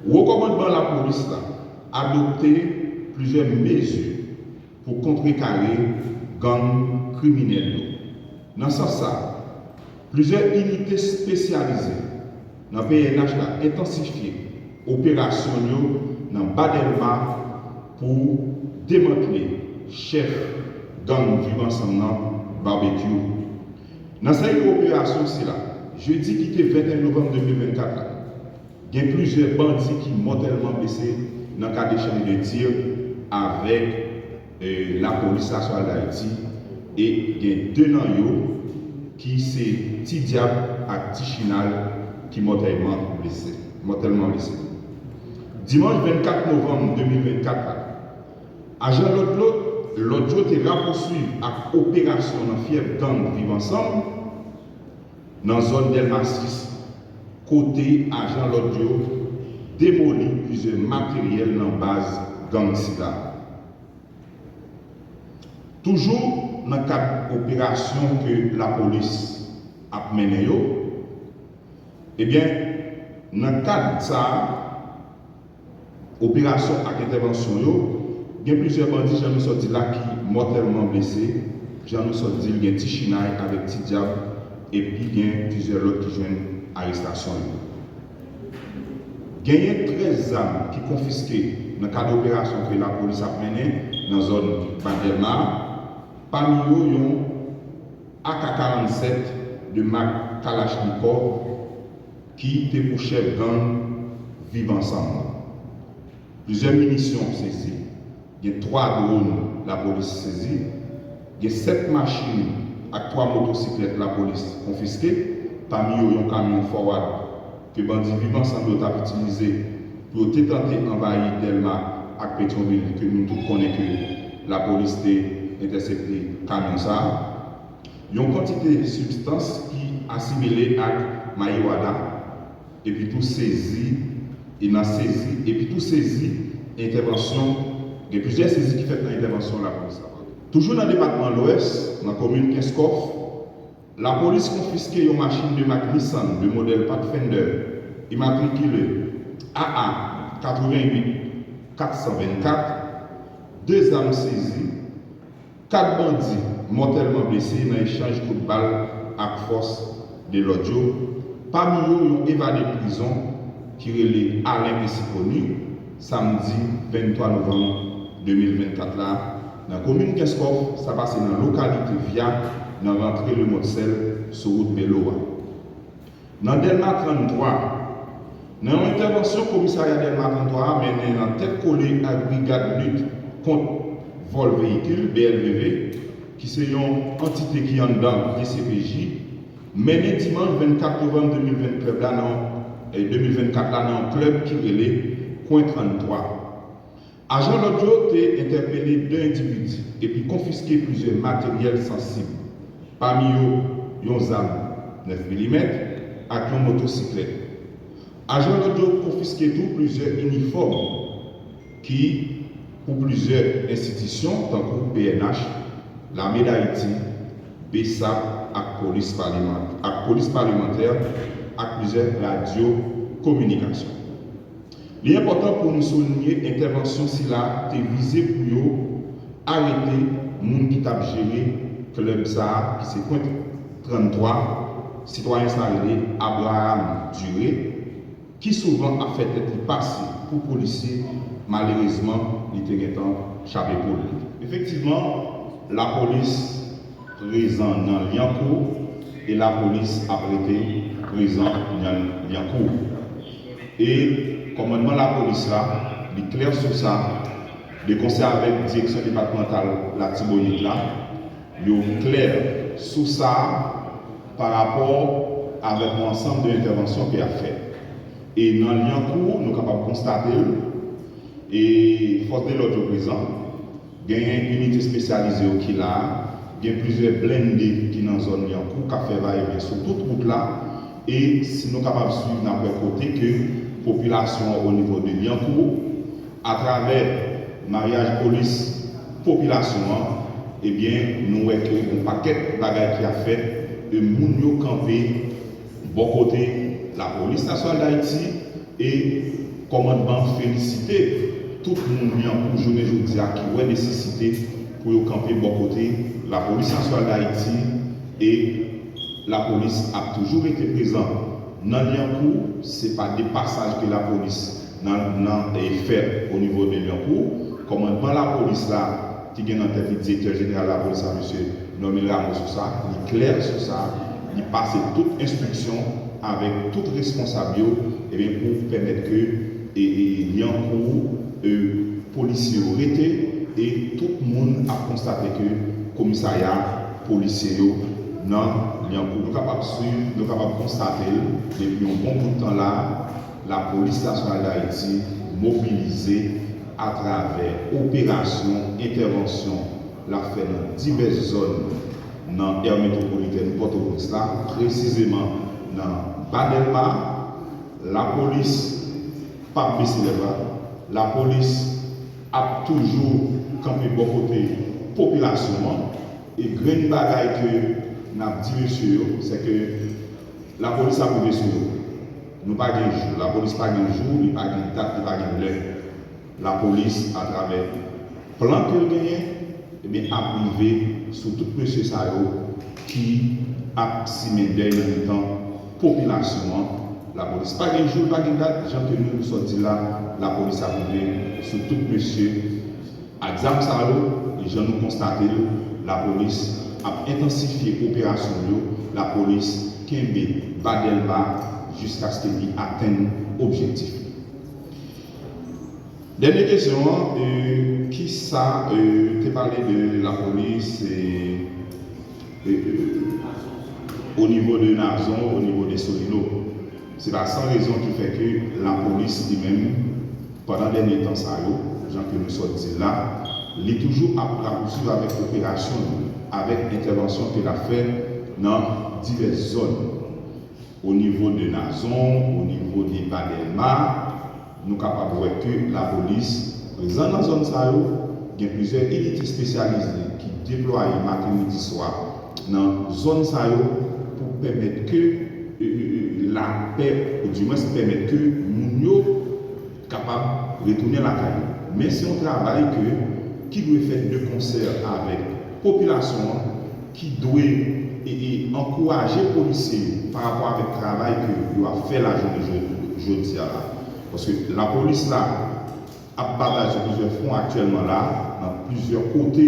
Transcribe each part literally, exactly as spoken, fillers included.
Wo kòmandman lapolis la adopte plizyè mezi pou kontrekare gang kriminèl yo. Nan sans sa, plizyè inite espesyalize nan P N H la entansifye operasyon yo nan Ba Dèlma pou demantle chèf gang Viv Ansanm nan, Barbecue. Nan seri de operasyon sila, jedi ki te venteyen novanm de mil vennkat la, gen plizyè bandi ki mòtèlman blese nan kad echanj de tir avèk, e, lapolis nasyonal d Ayiti, e gen de nan yo ki se Ti Dyab ak Ti Chinay ki mòtèlman blese, mòtèlman blese. Dimanch vennkat novanm de mil vennkat la, ajan lòd yo, lòd yo te rapouswiv ak operasyon nan fyèf gang Viv Ansanm, nan zòn Dèlma sis, kote ajan lòd yo demoli plizyè materyèl nan baz gang sila. Toujou nan kad operasyon ke lapolis ap mennen yo, ebyen, nan kad sa a, operasyon ak entèvansyon yo, gen plizyè bandi, jan nou sot di la, ki mòtèlman blese. Jan nou sot di l, gen Ti Chinay avèk Ti Dyab, epi gen plizyè lòt ki jwenn arestasyon yo. Genyen trèz zam ki konfiske nan kad operasyon ke lapolis ap mennen nan zòn Ba Dèlma a, pami yo yon A K karannsèt de mak Kalachnikov ki te pou chèf gang Viv Ansanm nan. Plizyè minisyon sezi. Gen twa dwòn lapolis sezi. Gen sèt machin ak twa motosiklèt lapolis konfiske, pami yo yon kamyon Forward ke bandi Viv Ansanm yo t ap itilize pou yo te tante anvayi Dèlma ak Petyonvil, ke nou tout konnen ke lapolis te entèsepte kamyon sa a. Yon kantite sibstans ki asimile ak mariwana, epi tou sezi, e nan sezi, epi tou sezi entèvansyon, gen plizyè sezi ki fèt nan entèvansyon lapolis la. Toujou nan depatman Lwès, nan komin Kenskòf, lapolis konfiske yon machin de mak Nissan de modèl Pathfinder, imatrikile A A katreventuit kat san vennkat, de zam sezi, kat bandi mòtèlman blese nan echanj kout bal ak fòs de lòd yo, pami yo yon evade prizon ki rele Alen Ensikoni, samdi venntwa novanm de mil vennkat la, nan komin Kenskòf. Sa pase nan lokalite Vya, nan rantre Lemond Sèl, sou wout Belo a. Nan Dèlma tranntwa, nan yon entèvansyon komisarya Dèlma tranntwa a mennen nan tèt kole ak Brigad Lit Kont Vòl Veyikil, B L V V, ki se yon antite ki anndan D C P J, mennen dimanch vennkat novanm de mil vennkat la nan, eh, de mil vennkat la nan yon klèb ki rele Kwen tranntwa. Ajan lòd yo te entèpele de endividi epi konfiske plizyè materyèl sansib, pami yo yon zam nèf milimèt ak yon motosiklèt. Ajan lòd yo konfiske tou plizyè inifòm ki pou plizyè enstitisyon, tankou P N H, Lame Dayiti, B S A P ak polis paliman-, ak polis palimantè, ak plizyè radyo kominikasyon. Li enpòtan pou nou soulinye entèvansyon sila te vize pou yo arete moun ki t ap jere klèb sa a, ki se Kwen tranntwa, sitwayen sa rele Abraham Duré, ki souvan ap fè tèt li pase pou polisye, malerezman, li te gentan chape poul li. Efektivman, lapolis prezan nan Lyankou e lapolis ap rete prezan nan Lyankou. E kòmandman lapolis la, li klè sou sa, de konsè avèk direksyon depatmantal Latibonit la, yo klè sou sa pa rapò avèk yon ansanm de entèvansyon ke y ap fè. E nan Lyankou, nou kapab konstate l, e fòs de lòd yo prezan, genyen inite espesyalize yo ki la a, gen plizyè blende ki nan zòn Lyankou k ap fè vayeven sou tout wout la, e si nou kapab swiv, n ap wè kote ke popilasyon an o nivo de Lyankou, atravè maryaj polis popilasyon an, ebyen, nou wè ke yon pakèt bagay ki ap fèt, e moun yo kanpe bò kote Lapolis Nasyonal d Ayiti e Kòmandman felisite tout moun Lyankou jounen jodi a ki wè nesesite pou yo kanpe bò kote Lapolis Nasyonal Dayiti e lapolis ap toujou rete prezan nan Lyankou. Se pa de pasaj ke lapolis nan, nan e fè o nivo de Lyankou. Kòmandman lapolis la ki gen nan tèt li direktè jeneral lapolis la, mesye Normil Rameau Sosa, li klè sou sa, li pase tout enstriksyon avèk tout responsab yo, ebyen, pou pèmèt ke e, e, Lyankou, e, polisye yo rete, e tout moun ap konstate ke komisarya polisye yo nan Lyankou. Nou kapab swiv, nou kapab konstate l depi yon bon bout tan la, Lapolis Nasyonal Dayiti mobilize atravè operasyon, entèvansyon l ap fè nan divès zòn nan è metwopolitèn Pòtoprens la, presizeman nan Ba Dèlma, lapolis p ap bese lèbra. Lapolis ap toujou kanpe bò kote popilasyon an. E grenn bagay ke n ap di mesye yo, se ke lapolis ap rive sou yo. Nou pa gen jou. Lapolis pa gen jou, li pa gen dat, li pa gen lè. Lapolis, atravè plan ke l genyen, ebyen, ap rive sou tout mesye sa yo ki ap simen dèy nan mitan popilasyon an. Lapolis pa gen jou, pa gen dat, jan ke nou, nou sot di la, lapolis ap rive sou tout mesye ak zam sa yo, e jan nou konstate l, lapolis ap entansifye operasyon yo, lapolis kenbe Ba Dèlma jiskaske li atenn objektif li. Dènye kesyon an, e, kisa, e, te pale de lapolis, e, e, e, o nivo de Nazon, o nivo de Solino. Se pa san rezon ki fè ke lapolis li menm, pandan dènye tan sa yo, jan ke nou sot di l la, li toujou ap rapousuiv avèk operasyon li, avèk entèvansyon ke l ap fè nan divès zòn. O nivo de Nazon, o nivo de Ba Dèlma, nou kapab wè ke lapolis prezan nan zòn sa yo, gen plizyè inite espesyalize ki deplwaye maten, midi, swa nan zòn sa yo pou pèmèt ke, e, e, e, lapè, oudimwens pèmèt ke moun yo kapab retounen lakay yo. Men se yon travay ke, ki dwe fèt de konsè avèk popilasyon an, ki dwe, e, e, ankouraje polisye yo pa rapò avèk travay ke yo ap fè lajounen jo-, jodi a la. Paske lapolis la ap batay sou plizyè fwon aktyèlman la, nan plizyè kote,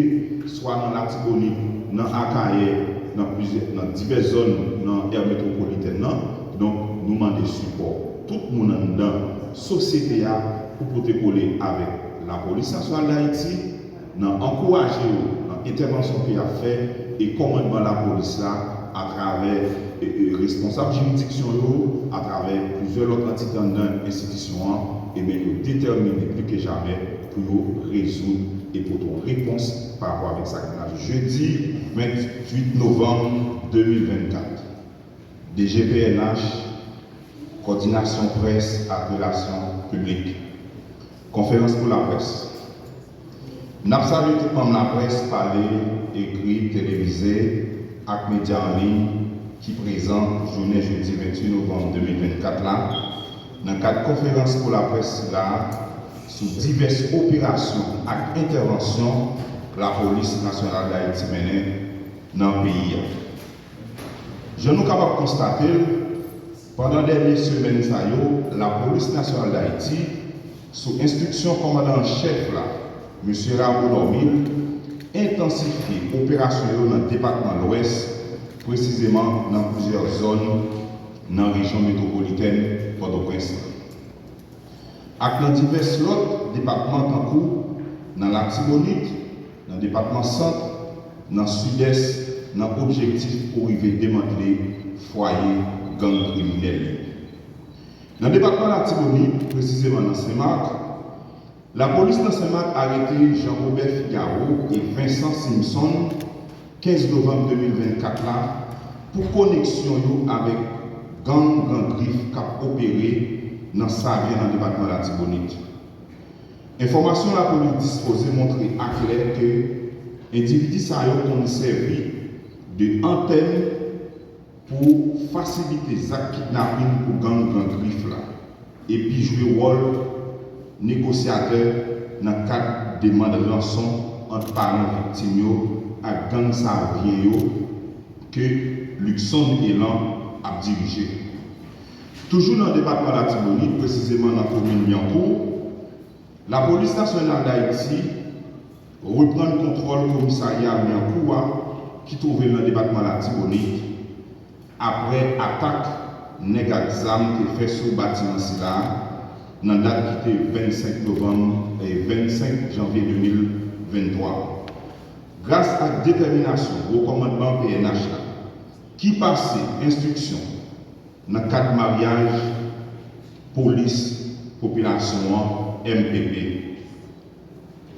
swa nan Latibonit, nan Akayè, nan plizyè, nan divès zòn nan è metwopolitèn nan. Donk, nou mande sipò tout moun anndan sosyete a pou pote kole avèk Lapolis Nasyonal Dayiti, nan ankouraje yo nan entèvansyon ke y ap fè, e kòmandman lapolis la, atravè, e, e, responsab jiridiksyon yo, atravè plizyè lòt antite anndan enstitisyon an, ebyen, yo detèmine pli ke jamè pou yo rezoud e pote yon repons pa rapò avèk sa ki rive jedi venntuit novanm de mil vennkat. D G P N H, Kòdinasyon Près ak Relasyon Piblik. Konferans pou laprès. N ap salye tout manm laprès, pale, ekri, televize ak medya an liy ki prezan jounen jedi venntuit novanm de mil vennkat la nan kad konferans pou laprès sila sou divès operasyon ak entèvansyon Lapolis Nasyonal Dayiti mennen nan peyi a. Jan nou kapab konstate l, pandan dènye semèn sa yo, Lapolis Nasyonal Dayiti, sou enstriksyon kòmandan an chèf la, mesye Rameau Normil, entansifye operasyon yo nan depatman Lwès, presizeman nan plizyè zòn nan rejyon metwopolitèn Pòtoprens la. Ak nan divès lòt depatman, tankou nan Latibonit, nan depatman Sant, nan Sidès, nan objektif pou rive demantle fwaye gang kriminèl yo. Nan depatman Latibonit, presizeman nan Senmak, lapolis nan Senmak arete Jean Robert Figaro e Vincent Simson, kenz novanm de mil vennkat la, pou koneksyon yo avèk gang Gran Grif k ap opere nan Savyen nan depatman Latibonit. Enfòmasyon lapolis dispoze montre aklè ke endividi sa yo konn sèvi de antèn pou fasilite zak kidnapin pou gang Gran Grif la. epi jwe wòl negosyatè nan kad demann ranson ant paran viktim yo ak gang Savyen yo ke Luckson Elan ap dirije. Toujou nan depatman Latibonit, presizeman nan komin Lyankou, Lapolis Nasyonal Dayiti reprann kontwòl komisarya Lyankou a ki twouve l nan depatman Latibonit, apre atak nèg ak zam te fè sou batiman sila a nan dat ki te vennsenk novanm, e, vennsenk janvye de mil venntwa. Gras ak detèminasyon Wo Kòmandman P N H la, ki pase enstriksyon nan kad maryaj polis popilasyon an, M P P,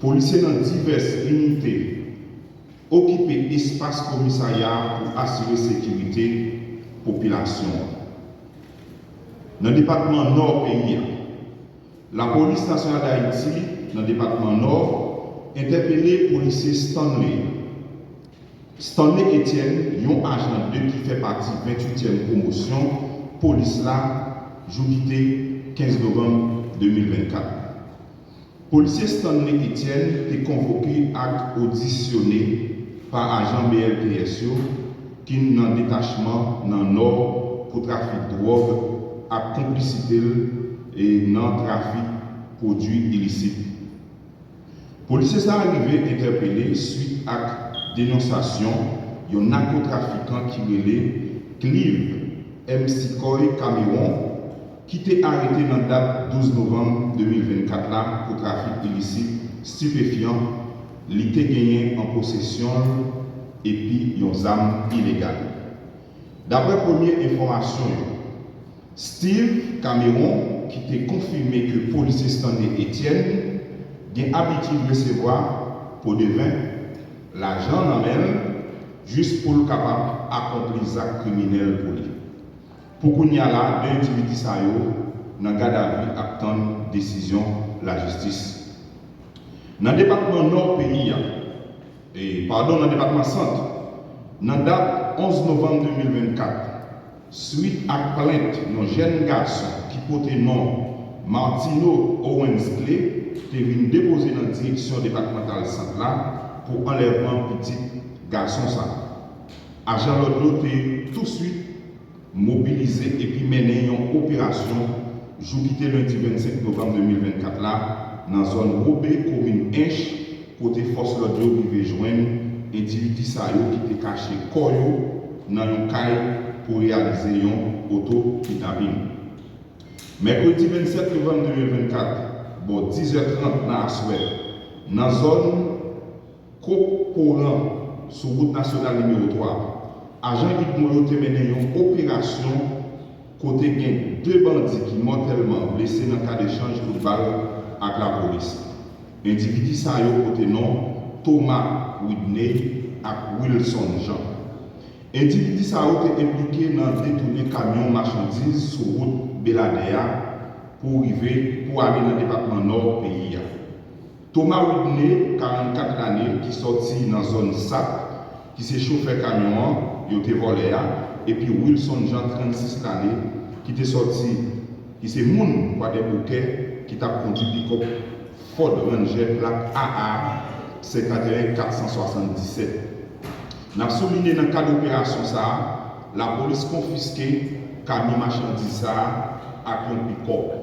polisye nan divès inite okipe espas komisarya a pou asire sekirite popilasyon an. Nan depatman Nò peyi a, Lapolis Nasyonal Dayiti nan depatman Nò entèpele polisye Stanley, Stanley Etienne, yon ajan de ki fè pati venntuityèm pwomosyon polis la, jou ki te kenz novanm de mil vennkat. Polisye Stanley Etienne te konvoke ak odisyone pa ajan B L T S yo ki nan detachman nan Nò pou trafik dwòg ak konplisite l e nan trafik pwodui ilisit. Polisye sa a rive entèpele swit ak denonsasyon yon nakotrafikan ki rele Clive M. Sikoy Cameron, ki te arete nan dat douz novanm de mil vennkat la pou trafik ilisit stipefyan li te genyen an posesyon l epi yon zam ilegal. Daprè premye enfòmasyon yo, Steve Cameron, ki te konfime ke polisye Stanley Etienne gen abitid resevwa podeven, lajan nan men l, jis pou l kapab akonpli zak kriminèl pou li. Pou kounye a la, de endividi sa yo nan gadavi ap tann desizyon lajistis. Nan depatman Nò peyi a, e, padon, nan depatman Sant, nan dat onz novanm de mil vennkat, swit ak plent yon jèn gason ki pote non Martino Owens Clay te vin depoze nan direksyon depatmantal Sant la pou anlèvman pitit gason sa a. Ajan lòd yo te touswit mobilize epi mennen yon operasyon jou ki te lendi vennsenk novanm de mil vennkat la nan zòn Wobe, komin Ench, kote fòs lòd yo rive jwenn endividi sa yo ki te kache kò yo nan yon kay pou reyalize yon oto kidnapin. Mèkredi vennsèt novanm de mil vennkat, bò diz è trant nan aswè, nan zòn Kokoran, sou wout nasyonal nimewo twa, ajan UDMO yo te mennen yon operasyon kote gen de bandi ki mòtèlman blese nan kad echanj kout bal ak lapolis. Endividi sa yo pote non Thomas Widney ak Wilson Jean. Endividi sa yo te enplike nan detounen kamyon machandiz sou wout Beladè a pou rive, pou ale nan depatman Nò peyi a. Thomas Widney, karannkat lane, ki sòti nan zòn Sat, ki se chofè kamyon an yo te vòlè a, epi Wilson Jean, trannsis lane, ki te sòti, ki se moun Kwadèboukè, ki t ap kondui pikòp Ford Ranger plak A A senkanteyen katsanswasanndisèt. N ap soulinye, nan kad operasyon sa a, lapolis konfiske kamyon machandiz sa a ak yon pikòp.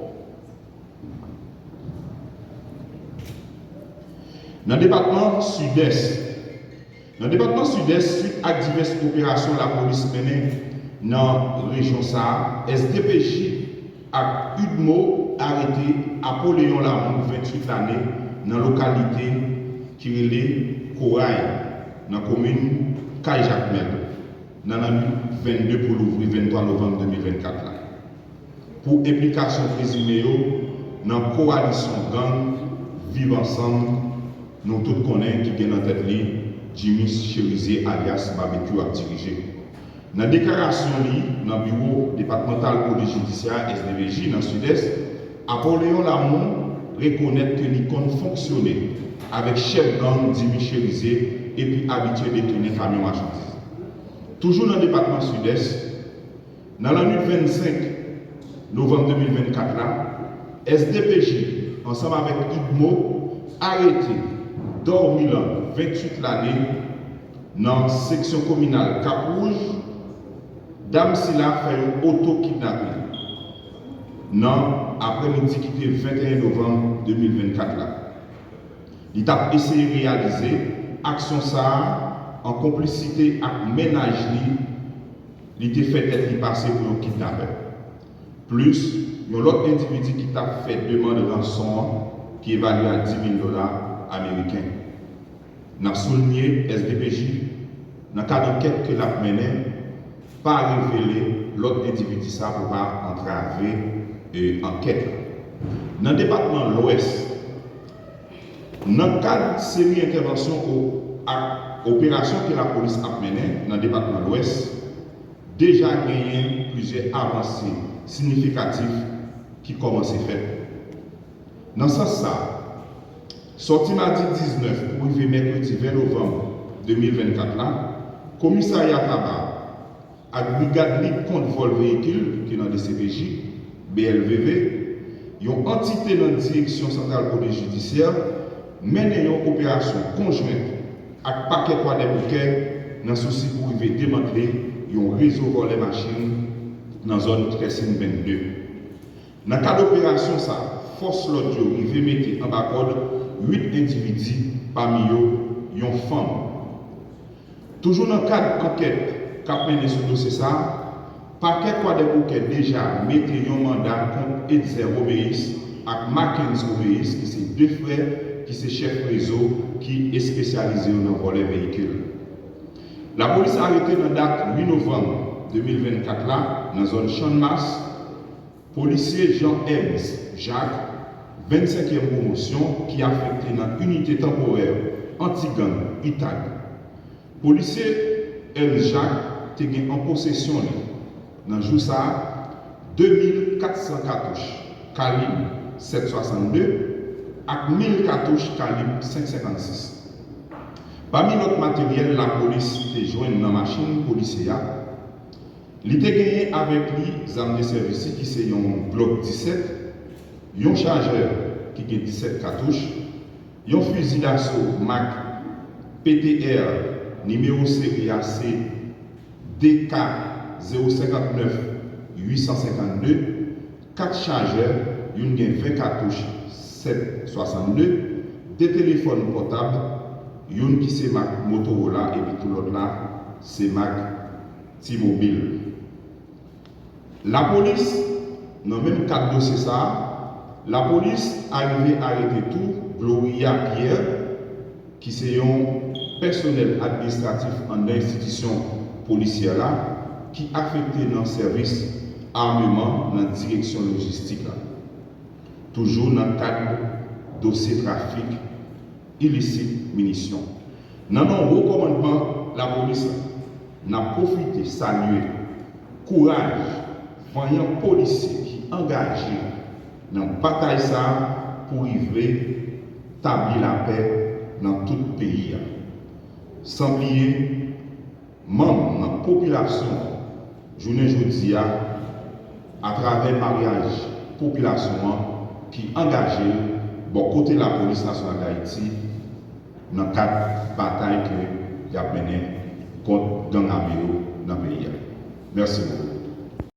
Nan depatman Sidès, nan depatman Sidès, swit ak divès operasyon lapolis mennen nan rejyon sa a, S D P J ak UDMO arete Apoleyon Lamour, venntuit lane, nan lokalite ki rele Koray, nan komin Kay Jakmèl, nan lannwit vennde pou louvri venntwa novanm de mil vennkat la, pou enplikasyon prezime yo nan kowalisyon gang Viv Ansanm, nou tout konnen, ki gen nan tèt li Jimmy Chérizier alyas Babekyou ap dirije. Nan deklarasyon li nan biwo depatmantal polis jidisyè a, S D P J, nan Sidès, Apoleyon Lamour rekonèt ke li konn fonksyone avèk chèf gang Jimmy Chérizier epi abitye detounen kamyon machandiz. Toujou nan depatman Sidès, nan lannwit vennsenk novanm de mil vennkat la, S D P J, ansanm avèk UDMO, arete Dormiland, venntuit lane, nan seksyon kominal Kap Wouj. Dam sila fè yo oto kidnape l nan aprèmidi ki te venteyen novanm de mil vennkat la. Li t ap eseye reyalize aksyon sa a an konplisite ak mennaj li, li te fè tèt li pase pou yon kidnapè, plis yon lòt endividi ki t ap fè demann ranson an, ki evalye a dis mil dola ameriken. N ap soulinye S D P J, nan kad ankèt ke l ap mennen, pa revele lòt endividi sa pou pa antrave, e, ankèt la. Nan depatman Lwès, nan kad seri entèvansyon o-, ak operasyon ke lapolis ap mennen nan depatman Lwès, deja genyen plizyè avanse siyifikatif ki kòmanse fèt. Nan sans sa a, sòti madi diznèf pou rive mèkredi ven novanm de mil vennkat la, Komisarya Taba ak Brigad Lit Kont Vòl Veyikil, ki nan D C P J, B L V V, yon antite nan Direksyon Santral Polis Jidisyè, mennen yon operasyon konjwent ak Pakè Kwadèboukè nan sousi pou rive demantle yon rezo vòlè machin nan zòn Krèsin vennde. Nan kad operasyon sa a, fòs lòd yo rive mete anba kòd uit endividi, pami yo yon fanm. Toujou nan kad ankèt k ap mennen sou dosye sa a, Pakè Kwadèboukè deja mete yon manda kont Etzer Roméus ak Mackenz Roméus, ki se de frè ki se chèf rezo ki espesyalize yo nan vòlè veyikil. Lapolis arete nan dat uit novanm de mil vennkat la, nan zòn Channmas, polisye Jean Ernst Jacques, vennsenkyèm pwomosyon, ki afekte nan Inite Tanporè Anti-Gang, itag. Polisye Ernst Jacques te gen an posesyon li, nan jou sa a, de mil kat san katouch kalib sèt swasannde ak mil katouch kalib senk senkannsis. Pami lòt materyèl lapolis te jwenn nan machin polisye a, li te genyen avèk li zam de sèvis li ki se yon Glock disèt, yon chajè ki gen disèt katouch, yon fizi daso mak P T R nimewo seri a se D K zewo senkantnèf uit san senkannde, kat chajè, youn gen ven katouch sèt swasannde, de telefòn pòtab, youn ki se mak Motorola epi tou lòt la se mak T-Mobile. Lapolis, nan menm kad dosye sa a, lapolis arive arete tou Gloria Pierre, ki se yon pèsonèl administratif anndan enstitisyon polisyè la, ki afekte nan sèvis ameman nan direksyon lojistik la. Toujou nan kad dosye trafik ilisit minisyon. Nan non wo kòmandman lapolis la, n ap pwofite salye kouraj vanyan polisye ki angaje nan batay sa a pou rive tabli lapè nan tout peyi a. San bliye manm nan popilasyon an, jounen jodi a, atravè maryaj popilasyon an ki angaje l bò kote Lapolis Nasyonal Dayiti nan kad batay ke y ap mennen kont gang ame yo nan peyi a. Mèsi bokou.